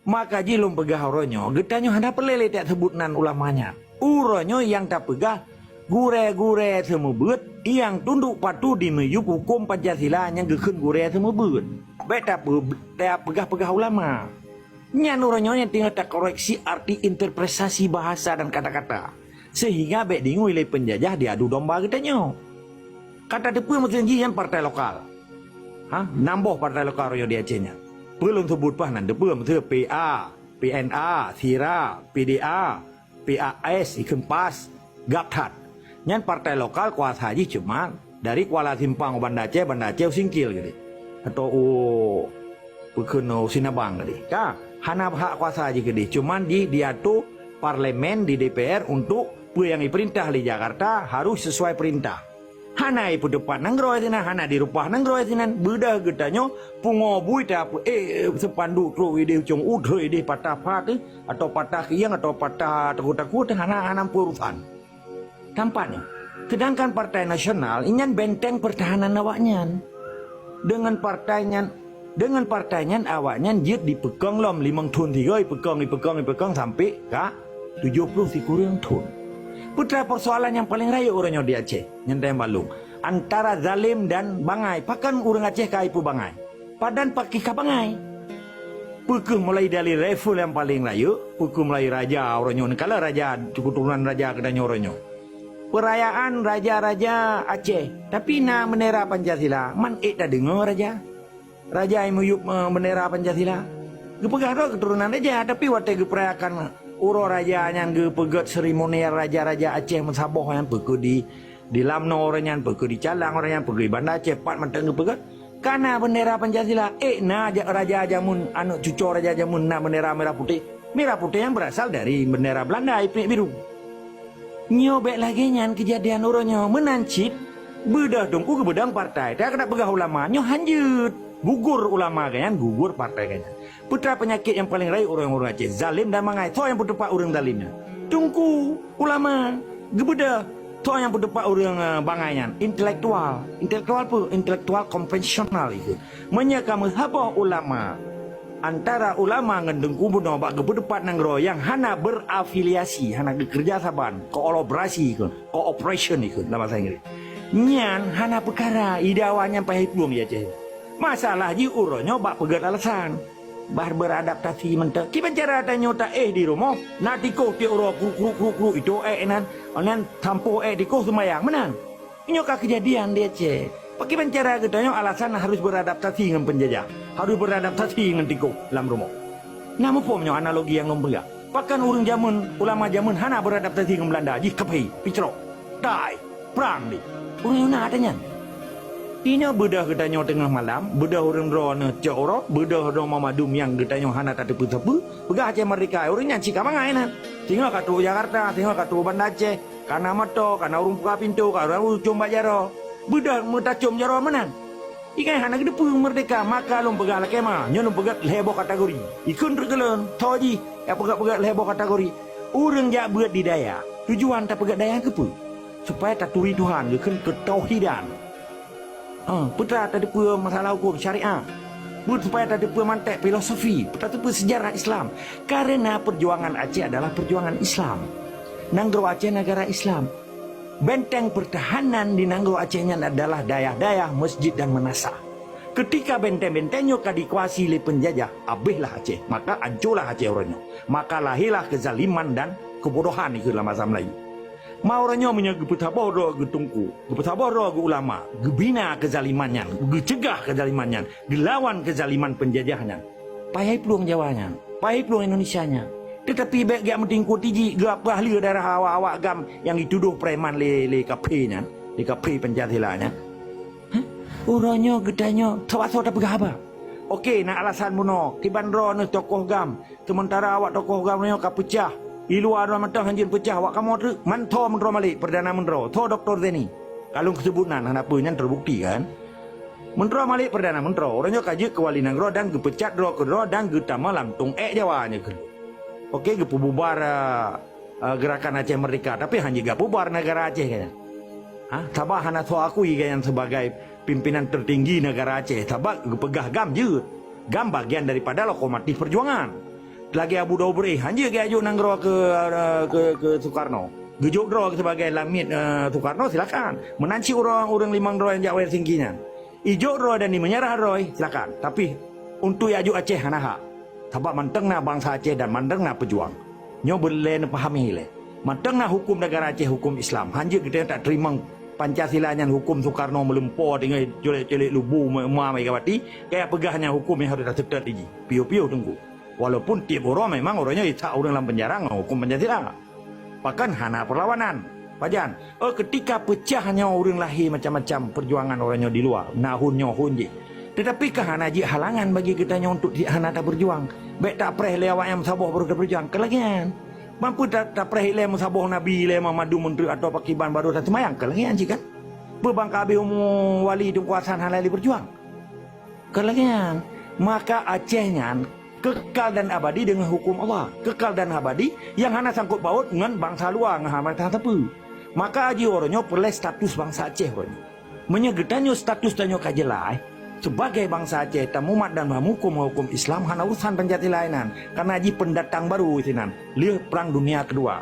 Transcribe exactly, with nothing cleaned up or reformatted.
Maka jih lôn peugah uroe nyoe, geutanyoe hana peureulée lé taseubut nan ulama nyan. Uroe nyoe nyang tapeugah gurée-gurée seumeubeuet nyang tundok patuh di miyueb huköm Pancasila nyang geukheun gurée seumeubeuet. Bék tape-, tapeugah-peugah ulama. Nyan uroe nyoe nyang teungoh takoreksi arti interpretasi bahasa dan kata-kata. Seuhingga bék deungoe lé peunjajah diadu domba geutanyoe. Ka tateupeue meuteun jih nyan partai lokal. Ha? Nam boh partai lokal uroe nyoe di Aceh nyan. Peue lôn seubut paih nan teupeue meuteun P A, P N A, Sira, P D A, P A S, ikheun pas, gab that. Nyan partai lokal kuasa jih cuma dari Kuala Simpang u Banda Aceh, Banda Aceh u Singkil keudeh. Atau u, peue kheun, u Sinabang keudeh. Ka, hana hak kuasa jih keudeh. Cuman di, diatur parlemen di D P R untuk peue nyang diperintah lé Jakarta harus sesuai perintah. Hana ipeuteupat nanggroe sinan, hana dirupah nanggroe sinan. Beudôh geutanyoe pungo bui tapeu, eh, seupanduk trok ideh ucong udeue ideh patah pha teuh, atau patah kieng, atau patah takue-takue teuh, hana, hana peurusan. Tampak nyoe. Sedangkan Partai Nasional inyan benteng pertahanan awaknyan. Deungon partai nyan, deungon partai nyan awaknyan jeuet dipeukong lom limong thon sigoe, ipeukong, ipeukong, ipeukong sampai ka tujoh ploh sikureueng thon. Peue teuma persoalan nyang paleng rayeuk uroe nyoe di Aceh, nyan teuh nyang balong. Antara zalim dan bangai, pakon ureuëng Aceh ka ipeubangai? Padan pakih ka bangai. Peue keuh mulai dari level nyang paleng rayeuk, peue keuh mulai raja uroe nyoe, neukala raja, keuturonan raja geutanyoe uroe nyoe. Peurayaan raja-raja Aceh, tapi na bendera Pancasila, man ék tadeungoe raja. Raja nyang miyueb, eh, bendera Pancasila. Geupeugah droe keuturonan raja, tapi watée geupeurayakan uroe raja nyan geupeugét seremonial raja-raja Aceh meusaboh nyan, peue keuh di, di Lamno uroe nyan, peue keuh di Calang uroe nyan, peue keuh di Banda Aceh, pat mantong geupeugét. Ka na bendera Pancasila, ék na ja-, raja jameun, aneuk cucoe raja jameun na bendera merah putih. Merah putih nyan berasal dari bendera Belanda, ipék biru. Nyoe bék lagée nyan keujadian uroe nyoe, meunan cit beudôh teungku geubeudôh partai. Tapi ka tapeugah ulama, nyoe hanjeuet. Gugur ulama geuh nyan, gugur partai geuh nyan. Peue teuma peunyakét nyang paleng rayeuk ureuëng-ureuëng Aceh, zalim dan bangai. Soe nyang peuteupat ureuëng zalim nyan? Teungku, ulama. Geubeudôh, soe nyang peuteupat ureuëng, eh, bangai nyan? Intelektual. Intelektual peue? Intelektual konvensional ikheun. Meunyoe ka meusaboh ulama antara ulama ngon teungku bunoe bak geupeuteupat nanggroe nyang hana berafiliasi, hana geukeureuja saban, kolaborasi ikheun, cooperation ikheun lam bahasa Inggris. Nyan hana peukara, ide awaknyan payah iplueng di Aceh. Masalah jih uroe nyoe bak peugét alasan. Bah beradaptasi mantong. Kiban cara tanyoe taéh di rumoh, na tikoh tiep uroe kruk, kruk, kruk, kruk, itu ék nan, nan sampoh ék tikoh seumayang, meunan. Nyoe ka keujadian di Aceh. Pakriban cara geutanyoe alasan harus beradaptasi ngon peunjajah, harus beradaptasi ngon tikoh lam rumoh. Na muphom nyoe analogi nyang lôn peugah? Pakon ureuëng jameun, ulama jameun hana beradaptasi ngon Beulanda, jih kaphé, picrok, tai, prang deh. Ureuëng na ata nyan. Inoe beudôh geutanyoe teungoh malam, beudôh ureuëng droeneuh cok uroe, beudôh droe mandum nyang geutanyoe hana tateupeue sapeue, peugah Aceh merdeka, ureuëng nyan cit ka bangai nan. Singoh ka trok Jakarta, singoh ka trok Banda Aceh, ka na moto, ka na ureuëng buka pintoe, ka na ureuëng ucong bak jaroe. Beudôh meutacom jaroe meunan. Ingat hana geuteupeue merdeka, maka lôn peugah lakée ma, nyoe lôn peugét lhée boh kategori. Ikheun treuk keu lôn, tho jih, nyang peugét-peugét lhée boh kategori. Ureuëng jak beuet di dayah, tujuan tapeugét dayah keupeue? Supaya taturi Tuhan, geukheun keutauhidan. Ha, peue teuma tateupeue masalah huköm syariat. Peue supaya tateupeue mantek filosofi, tateupeue sejarah Islam. Karena perjuangan Aceh adalah perjuangan Islam. Nanggroe Aceh negara Islam. Benteng pertahanan di Nanggroe Aceh nyan adalah dayah-dayah, masjid dan meunasah. Ketika benteng-benteng nyoe ka dikuasai lé peunjajah, abéhlah Aceh, maka ancolah Aceh uroe nyoe. Maka lahirlah kezaliman dan kebodohan ikheun lam basa Melayu. Ma uroe nyoe meunyoe geupeusaboh droe geuteungku, geupeusaboh droe geu ulama, geubina kezaliman nyan, geuceugah kezaliman nyan, geulawan kezaliman peunjajah nyan. Payah plueng Jawa nyan, payah plueng Indonesia nyan. Teutapi bék geujak meutingkue tiji geupeugah lé daerah awak-awak GAM nyang jitudoh preman lé, lé kaphé nyan, lé kaphé Pancasila nyan. Hah? Uroe nyoe geutanyoe sabasoe tapeugah haba. Oke, na alasan bunoe, kiban droeneuh tokoh GAM, seumeuntara awak tokoh GAM nyoe ka peucah. I luwa droe mantong hanjeuet peucah, awak kamoe treuk, man tho meuntroe Malik, Perdana Meuntroe, tho Doktor Zaini. Ka lôn keuseubut nan, hana peue nyan teubukti kan. Meuntroe Malik Perdana Meuntroe, uroe nyoe ka jeuet keu wali nanggroe dan geupeucat droe keudroe dan geutamong lam tông ék Jawa nyoe keuh. Oke, geupeububar, eh, eh, Gerakan Aceh Merdeka, tapi hana geububar negara Aceh kan. Ha, sabab hana soe akui gobnyan sebagai pimpinan tertinggi negara Aceh, sabab geupeugah GAM jeuet. GAM bagian daripada lokomotif perjuangan. Lagèe Abu Daud Beureu'eh, hanjeuet geujok nanggroe keu, eh, keu, keu Soekarno. Geujok droe sebagai lamiet, eh, Soekarno, silakan. Meunan cit ureueng, ureueng limong droe nyang jak u Helsinki nyan. Ijok droe dan imeunyeurah droe, silakan. Tapi, untuk jak jok Aceh hana hak. Sabab mantong na bansa Aceh dan mantong na peujuang. Nyoe beu lé neupahami lé. Mantong na huköm negara Aceh, huköm Islam. Hanjeuet geutanyoe tateurimong Pancasila nyan huköm Soekarno meulumpoe tinggai culek-culek lubu ma-, ma Megawati, kaya peugah nyan huköm nyang harôh taseutôt lé jih. Piôh-piôh teungku. Walaupun tiep uroe memang uroe nyoe jiteuka ureueng lam penjara ngon huköm Pancasila. Pakon hana perlawanan. Pajan? Oh, ketika peucah nyoe ureueng lahé macam-macam perjuangan uroe nyoe di luwa, na hon nyoe hon jih. Tetapi ka hana jeuet halangan bagi geutanyoe untuk hana tapeurjuang. Bèk tapreh lé awak nyang meusaboh baru tapeurjuang. Keu lagèe nyan. Mampu ta-, tapreh ilèe meusaboh nabi, ilèe mandum meunteuk atau pakiban baru taseumayang. Keu lagèe nyan cit kan? Peue ban ka habéh umu wali Teungku Hasan hana lé peurjuang? Keu lagèe nyan, maka Aceh nyan kekal dan abadi deungon huköm Allah. Kekal dan abadi nyang hana sangkot paut ngon bansa luwa, ngon hana sapeue. Maka jih uroe nyoe peureulèe status bansa Aceh uroe nyoe. Meunyoe geutanyoe status tanyoe ka jeulaih, sebagai bansa Aceh, tamumat dan tamukom huköm Islam, hana urusan Pancasila inan, kareuna jih pendatang baru sinan, lheueh Perang Dunia Kedua.